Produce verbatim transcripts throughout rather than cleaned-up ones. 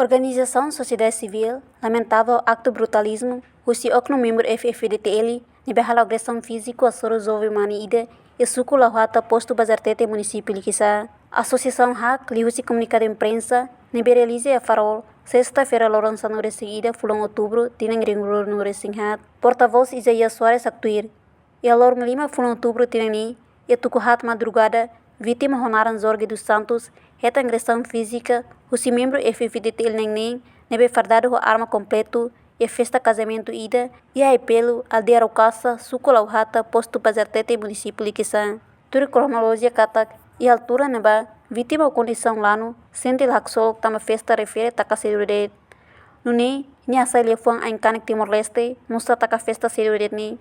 Organizasaun sosiedade sivíl lamenta aktu brutalizmu husi oknum membru F-FDTL ne'ebé halo agresaun fíziku hasoru joven mane ida iha suku Lauhata, postu Bazartete, munisípiu Likisá. Asosiasaun hak'ak liuhusi komunikadu imprensa ne'ebé realiza iha Farol, sesta-feira loron sanulu-resin-ida fulan Outubru tinan rihun rua-nulu-resin-haat, portavós Isaías Soares haktuir, iha loron lima fulan Outubru tinan ne'e, iha tuku haat madrugada, vítima ho naran Jorge dos Santos hetan agresaun fízika husi membru F-FDTL na'in-neen ne'ebé fardadu ho arma kompletu iha festa kazamentu ida iha Ai-Pelu, aldeia Rokasa, suku Lauhata, postu Bazartete, munisípiu Likisá. Tuir kronolojia katak, iha altura ne'ebá, vítima ho kondisaun lanu sente la haksolok tanba festa refere taka sedu de'it. Nune'e, nia hasai liafuan ain-kanek Timor-Leste, no sá taka festa sedu de'it ne'e.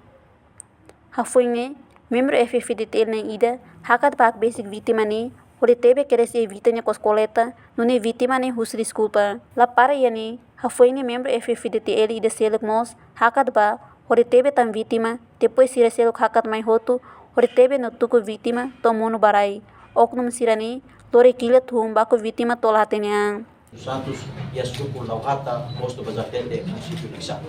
Hafoin ne'e, membru F-FDTL na'in ida hakat ba hakbesik vítima ne'e hodi tebe kedas iha vítima nia koskoleta, nune'e vítima ne'e husu deskulpa. La para iha ne'e, hafoin ne'e membru F-FDTL ida seluk mós hakat ba hodi tebe tan vítima, depois sira seluk hakat mai hotu hodi tebe no tuku vítima to'o monu ba rai. Oknum sira ne'e lori kilat hun baku vítima to'o la hatene an. Santos, iha suku Lauhata, postu Bazartete, munisípiu Likisá.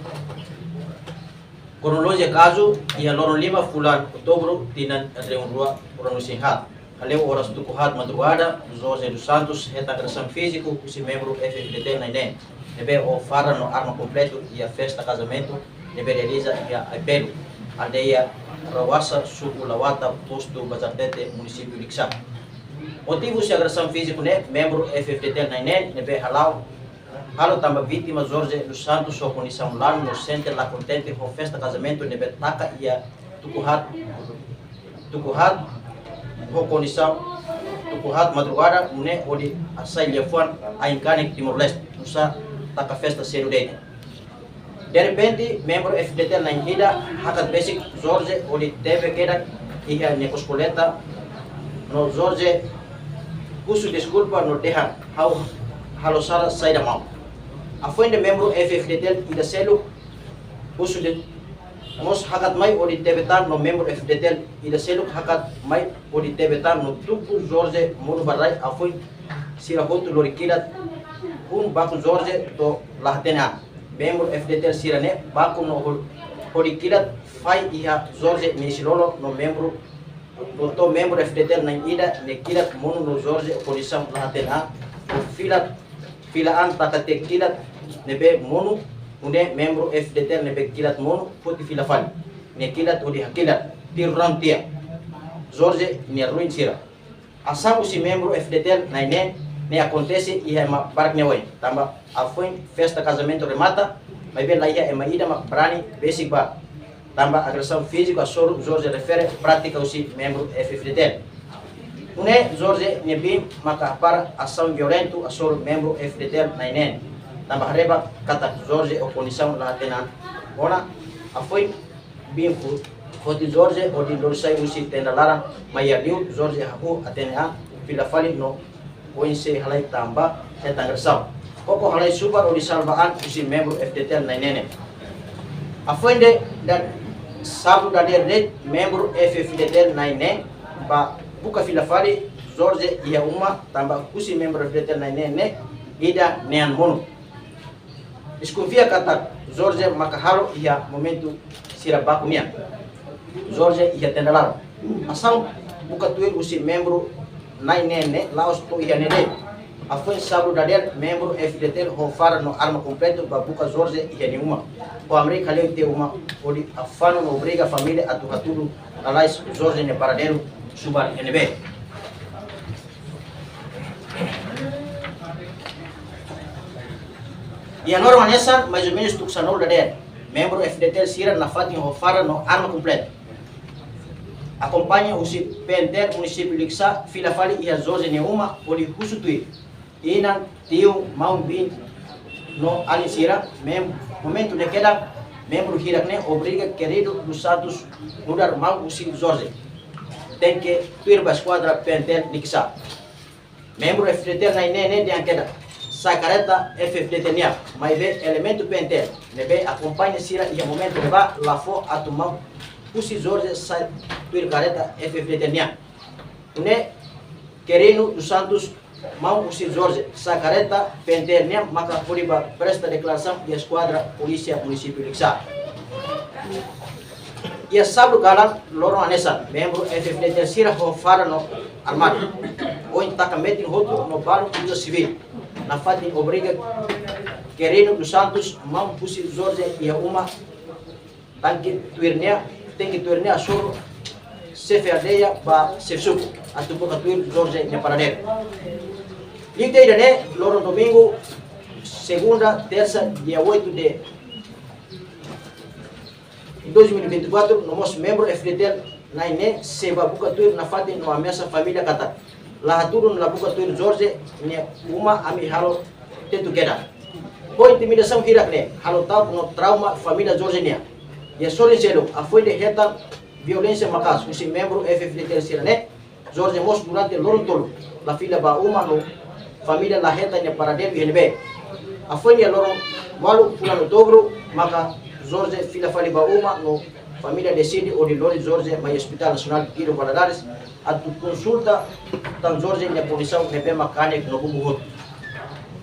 Kronolojia kazu, iha loron lima fulan Outubru tinan rihun rua ruanulu-resin-haat, haleu oras tuku haat madrugada, Jorge dos Santos hetan agresaun fíziku husi membru F-FDTL na'in-neen ne'ebé ho farda no arma kompletu iha festa kazamentu ne'ebé realiza iha Ai-Pelu, aldeia Rokasa, suku Lauhata, postu Bazartete, munisípiu Likisá. Motivu husi agresaun fíziku ne'e, membru F-FDTL na'in-neen ne'ebé hala'o, halo tanba vítima Jorge dos Santos ho kondisaun lanu no sente la kontente ho festa kazamentu ne'ebé taka iha tuku haat, tuku haat ho kondisaun tuku haat madrugada, nune'e hodi hasai liafuan ain-kanek Timor-Leste, no sá taka festa sedu de'it. Derrepente, membru F-FDTL na'in ida hakat besik Jorge hodi tebe kedas iha nia koskoleta, no Jorge husu deskulpa no dehan: "Ha'u halo sala saida maun?" Hafoin ne'e membru F-FDTL ida seluk husu de-, mós hakat mai hodi tebe tan no membru F-FDTL ida seluk hakat mai hodi tebe tan no tuku Jorge monu ba rai, hafoin sira hotu lori kilat hun baku Jorge to'o la hatene an. Membru F-FDTL sira-ne'e baku no ho-, hodi kilat fai iha Jorge nia isin-lolon no membru, no to'o membru F-FDTL na'in ida ne'e kilat monu no Jorge ho kondisaun la hatene an, no fila, fila an taka tiha kilat ne'ebé monu, nune'e membru F-FDTL ne'ebé kilat monu foti fila fali nia kilat hodi hakilat tiru raan tiha Jorge nia ruin sira. Asaun husi membru F-FDTL na'in-neen ne'e akontese iha ema barak nia oin, tanba hafoin festa kazamentu remata, maibé laiha ema ida mak brani besik ba, tanba agresaun fíziku hasoru Jorge refere prátika husi membru F-FDTL. Nune'e Jorge nia biin maka hapara asaun violentu hasoru membru F-FDTL na'in-neen, tanba haree ba katak Jorge ho kondisaun la hatene an ona, hafoin biin fu-, foti Jorge hodi lori sai husi tenda laran, maibé liu Jorge hahú, hatene an, fila fali no oin sei halai tanba hetan agresaun. Koko halai subar hodi salva an husi membru F-FDTL na'in-neen ne'e. Hafoin ne'e, da-, sábadu dadeer ne'e membru F-FDTL na'in-neen bá buka fila fali Jorge iha uma, tanba husi membru F-FDTL na'in-neen ne'e ida nean monu. Deskonfia katak Jorge maka halo iha momentu sira baku nian. Jorge iha tenda laran. Asaun buka tuir husi membru na'in-neen ne'e la'ós to'o iha ne'e de'it. Hafoin sábadu dadeer membru F-FDTL ho farda no arma kompletu bá buka Jorge iha nia uma. Ho hamriik haleu tiha uma hodi afanu no obriga família atu hatudu lalais Jorge nia paradeiru subar iha ne'ebé. Iha loron hanesan, mais ou menus tuku sanulu dadeer, membru F-FDTL sira nafatin ho farda no arma kompletu, akompaña husi P N T L munisípiu Likisá, fila fali iha Jorge nia uma hodi husu tuir inan, tiu, maun, biin no alin sira. Mem-, momentu ne'e kedas, membru hirak ne'e obriga Querido dos Santos nu'udar maun husi Jorge: "Tenke tuir ba eskuadra P N T L Likisá." Membru F-FDTL na'in-neen ne'e dehan kedas sai kareta F-FDTL nian, maibé elementu P N T L ne'ebé akompaña sira iha momentu ne'ebá la fó atu maun husi Jorge sai tuir kareta F-FDTL nian. Nune'e Querido dos Santos Maun husi Jorge, sá karreta P N T L nian maka hodi bá presta deklarasaun iha eskuadra polísia munisípiu Likisá. Iha sábadu kalan loron hanesan, membru F F D T sira ho farda no armadu, oin taka metin hotu no balu uza sivíl, nafatin obriga Querino dos Santos, maun husi Jorge iha uma, tenke tuir nia, tenke tuir nia hasoru xefe aldeia ba xefe suku, atu buka tuir Jorge nia paradeiru. Liu tiha ida-ne'e, loron domingu, segunda, tersa, dia oito de dois mil e vinte e quatro, no mós membru F D T L na'in-neen sei bá buka tuir nafatin no ameasa família katak, la hatudu no la buka tuir Jorge nia uma, ami halo tetu kedan. Ho intimidasaun hirak-ne'e, halo ta'uk no trauma família Jorge nian. Iha sorin seluk, hafoin de'it hetan violénsia maka'as husi membru F F D T sira-ne'e, Jorge mós durante loron tolu la fila ba uma no família la hetan nia paradeiru iha ne'ebé. Hafoin iha loron ualu fulan Outubru maka Jorge fila fali ba uma no família deside hodi lori Jorge mai Hospital Nasionál Guido Valadares atu konsulta tan Jorge nia kondisaun ne'ebé mak kanek no bubu hotu.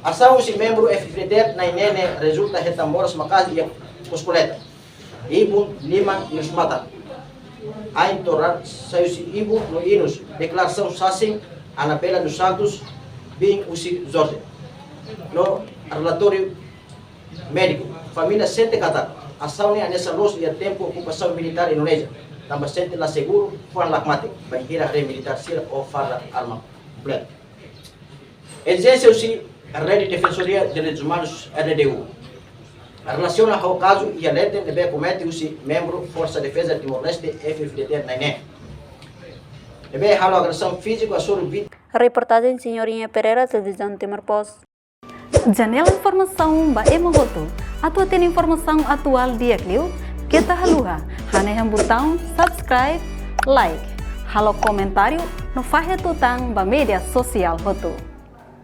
Asaun husi membru F F D T na'in-neen ne'e rezulta hetan moras maka'as iha kos-koleta, ibun, liman, inus-matan. Ain torar sai husi ibun no inus. Deklarasaun sasin Anabela dos Santos, biin husi Jorge. No relatóriu médiku, família sente katak asaun ne'e hanesan loos iha tempu okupasaun militár Indonézia, tanba sente la seguru, fuan lakmatek, bainhira haree militár sira ho farda arma kompletu. Ezijénsia husi Rede Defensoria de Direitos Humanos, R D D U, relasiona ho kazu iha leten ne'ebé komete husi membru Forsa Defeza Timor-Leste, F F D T na'in-neen, ne'ebé halo agresaun fíziku hasoru vítima. Reportajen Senhorinha Pereira, Televizaun Timor Post. Janela informasaun ba ema hotu. Atu hatene informasaun atuál di'ak liu, keta haluha hanehan butaun subscribe, like, halo komentáriu no fahe tutan ba média sosiál hotu.